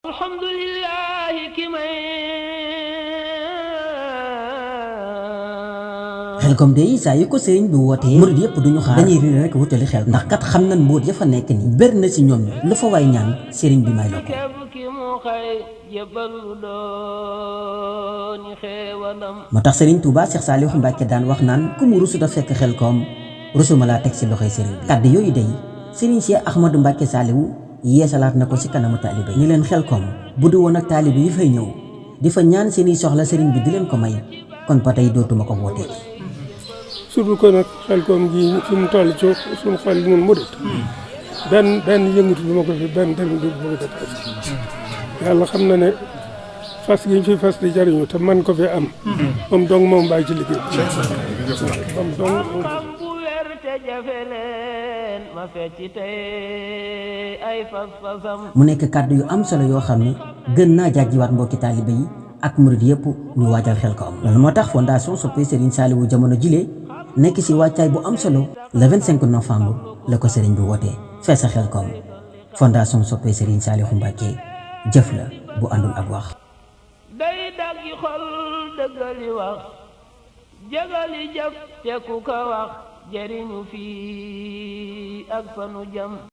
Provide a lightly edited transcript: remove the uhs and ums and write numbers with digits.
alhamdulillahi ki may Xelcom day saa yu ko sëriñ bi wootee murid yëpp duñu xaar dañuy riir rek wutali xel ndax kat xam nañ mbóot ya fa nekk ni ber na si ñoom lu fa waay ñaan sëriñ bi may la ko ki mu xëy jëbalu dooni xeewalam moo tax sëriñ Touba Cheikh Saliou Mbacké daan wax naan ku mu rusuta fekk Xelcom rusuma laa teg si loxoy sëriñ bi kàddu yooyu day sëriñ Cheikh Ahmadou Mbacké Saliou yeesalaat na ko si kanamu taalibe ni leen Xelcom bu du woon ak taalibe yi fay ñëw di fa ñaan seeni soxla sëriñ bi di leen ko may kon ba tey dootuma ko wootee surtout ko nag Xelcom gi fi mu toll ci suñu xol yi ñun murit benn yëngatu du ma ko fi benn dërëm du ma ko dépassé yàlla xam na ne fas gi ñu fi fas di jariñu te man ko fi am moom dong moom bàyyi ci liggéey moom dong bu wér te jafe leen ma fecc tey ay fas-fasam mu nekk kàddu yu am solo yoo xam ne gën naa jàjjiwaat mbokki taalibe yi ak murid yëpp ñu waajal Xelcom loolu moo tax fondation Soppe Serigne Saliou jamono jile nekk si wàccaay bu am solo le 25 novembre la ko sëriñ bi wootee feesa Xelcom fondation Soppe Serigne Saliou Mbacké jëf la bu àndul ak wax day daggi xol dëggali wax jëgali jëf te ku ko wax jëriñu fii ak fanu jëm